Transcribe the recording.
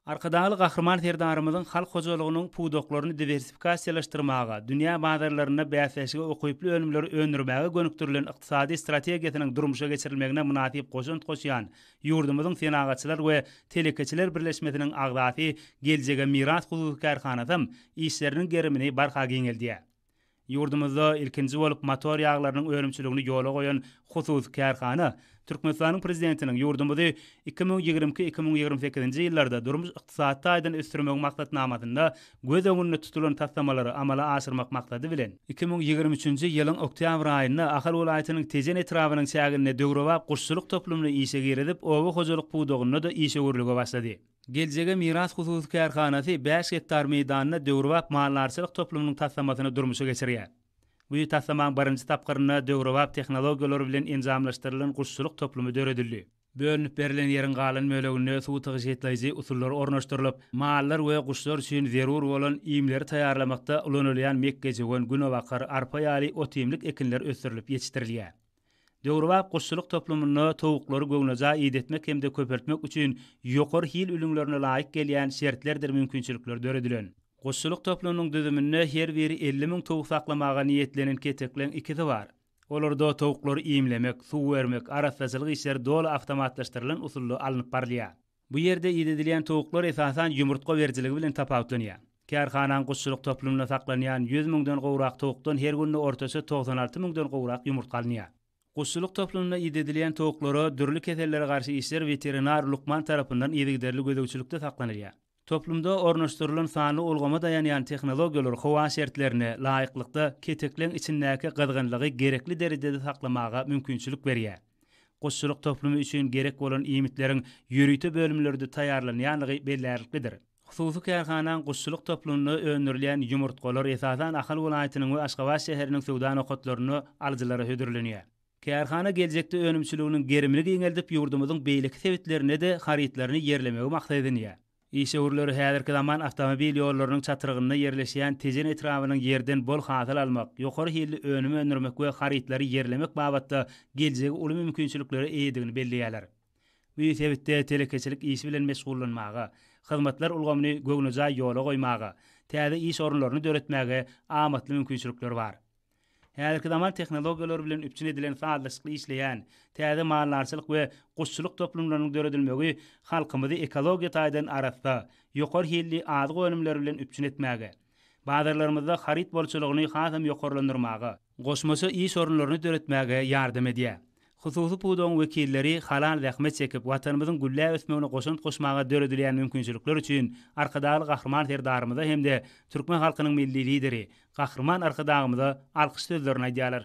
Arkadagly Gahryman Serdarymyzyň halk hojalygynyň pudaklaryny diwersifikasiýalaşdyrmaga, dünýä bazarlarynda bäsleşige ukyply önümleri öndürmäge gönükdirilen ykdysady strategiýasynyň durmuşa geçirilmegine mynasyp goşant goşýan ýurdumyzyň Senagatçylar we telekeçiler birleşmesiniň agzasy Geljege miras hususy kärhanasam işleriniň gerimini barha giňeldýär. Ýurdumyzda ilkinji bolup motor ýaglarynyň önümçiligini ýola goýan hususy kärhana Türkmenistanyň Prezidentiniň ýurdumyzy 2022, 2028-nji ýyllarda durmuş-ykdysady taýdan ösdürmegiň maksatnamasynda göz öňünde tutulan taslamalary amala aşyrmak maksady bilen, 2023-nji ýylyň oktýabr aýynda Ahal welaýatynyň Tejen etrabynyň çäginde döwrebap guşçulyk toplumyny işe girizip, oba hojalyk pudagynda-da işewürlige başlady. Geljege miras hususy kärhanasy bäş gektar meýdanda döwrebap maldarçylyk toplumynyň taslamasyny durmuşa geçirýär. Bu taslamaň birinji tapgyrynda döwrebap tehnologiýalar bilen enjamlaşdyrylan guşçulyk toplumy döredildi. Bölünip berlen ýeriň galan böleginde suw tygşytlaýjy usullar ornaşdyrylyp, mallar we guşlar üçin zerur bolan iýmleri taýýarlamakda ulanylýan mekgejöwen, günebakar, arpa ýaly ot-iýmlik ekinler ösdürilip ýetişdirilýär. Döwrebap guşçulyk toplumynda towuklary göwnejaý idetmek hem-de köpeltmek üçin ýokary hil ülňülerine laýyk gelýän şertlerdir mümkinçilikler döredilen. Guşçulyk toplumynyň düzüminde her biri 50 müň towuk saklamaga niýetlenen ketekleň ikisi bar. Olarda towuklary iýmlemek, suw bermek, arassaçylyk işleri doly awtomatlaşdyrylan usulda alnyp barylýar. Bu ýerde idedilýän towuklar esasan ýumurtga berijiligi bilen tapawutlanýar. Kärhananyň guşçulyk toplumynda saklanýan 100 müňden gowrak towukdan her günde ortaça 96 müňden gowrak ýumurtga alynýar. Guşçulyk toplumynda idedilýän towuklara dürli kesellere garşy işler weterinar lukman tarapyndan yzygiderli gözegçilikde saklanylýar. Toplumda ornaşdyrylan sanly ulgama daýanýan tehnologiýalar howa şertlerine laýyklykda ketekleň içindäki gyzgynlygy gerekli derejede saklamaga mümkinçilik berýär. Guşçulyk toplumy üçin gerek bolan iýmitleriň ýörite bölümlerde taýýarlanýanlygy bellärliklidir. Hususy kärhanaň guşçulyk toplumynda öndürilýän ýumurtgalar esasan Ahal welaýatynyň we Aşgabat şäheriniň söwda nokatlarynda alyjylara hödürlenýär. Kärhana geljekde önümçiliginiň gerimini giňeldip, ýurdumyzyň beýleki sebitlerinde-de harytlaryny ýerlemegi maksat edinýär. Işewürler häzirki zaman awtomobil ýollarynyň çatrygynda ýerleşýän Tejen etrabynyň ýerden bol hasyl almak, ýokary hilli önüm öndürmek we harytlary ýerlemek babatda geljegi uly mümkinçiliklere eýedigini belleýärler. Bu sebitde telekeçilik işi bilen meşgullanmaga, hyzmatlar ulgamyny göwnejaý ýola goýmaga, täze iş orunlaryny döretmäge amatly mümkinçilikler bar. Häzirki zaman tehnologiýalary bilen üpjün edilen sazlaşykly işleýän täze maldarçylyk we guşçulyk toplumlarynyň döredilmegi halkymyzy ekologiýa taýdan arassa, ýokary hilli azyk önümleri bilen üpjün etmäge, bazarlarymyzda haryt bolçulygyny hasam ýokarlandyrmaga, goşmaça iş orunlaryny döretmäge ýardam edýär. Hususy pudagyň wekilleri halal zähmet çekip, Watanymyzyň gülläp ösmegine goşant goşmaga döredilýän mümkinçilikler üçin Arkadagly Gahryman Serdarymyza hem-de türkmen halkynyň Milli Lideri, Gahryman Arkadagymyza alkyş sözlerini aýdýarlar.